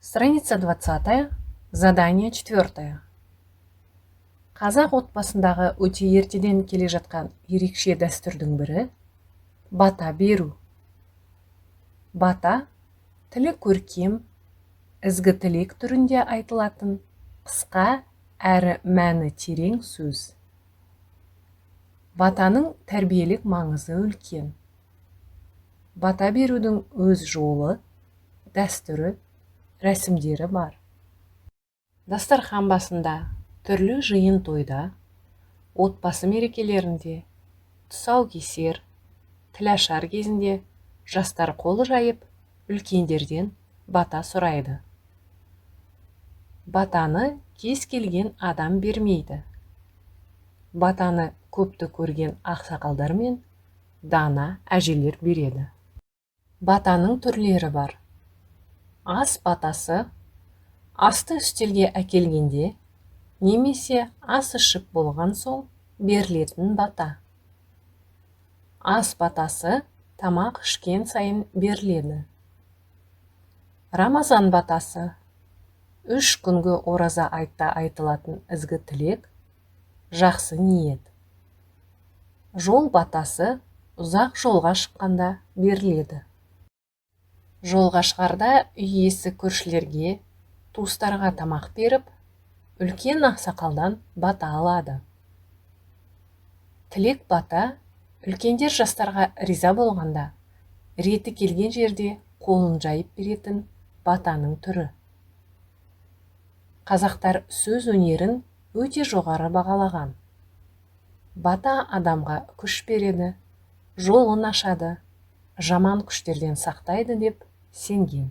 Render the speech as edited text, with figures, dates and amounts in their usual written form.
Страница 20, задание 4. Қазақ отбасындағы өте ертеден келе жатқан ерекше дәстүрдің бірі – бата беру. Бата – тілі көркем, ізгі тілек түрінде айтылатын қысқа әрі мәні терең сөз. Батаның тәрбиелік маңызы үлкен. Бата берудің өз жолы, дәстүрі, рәсімдері бар. Дастархан басында, түрлі жиын тойда, отбасы мерекелерінде, тұсаукесер, тілашар кезінде жастар қол жайып, үлкендерден бата сұрайды. Батаны кез келген адам бермейді. Батаны көпті көрген ақсақалдар мен дана әжелер береді. Батаның түрлері бар. Ас батасы – асты үстелге әкелгенде немесе ас ішіп болған соң берілетін бата. Ас батасы тамақ ішкен сайын беріледі. Рамазан батасы – 3 күнгі ораза айтта айтылатын ізгі тілек, жақсы ниет. Жол батасы ұзақ жолға шыққанда беріледі. Жолға шығарда үй иесі көршілерге, туыстарға тамақ беріп, үлкен ақсақалдан бата алады. Тілек бата – үлкендер жастарға риза болғанда, реті келген жерде қолын жайып беретін батаның түрі. Қазақтар сөз өнерін өте жоғары бағалаған. Бата адамға күш береді, жолын ашады, жаман күштерден сақтайды деп сенген.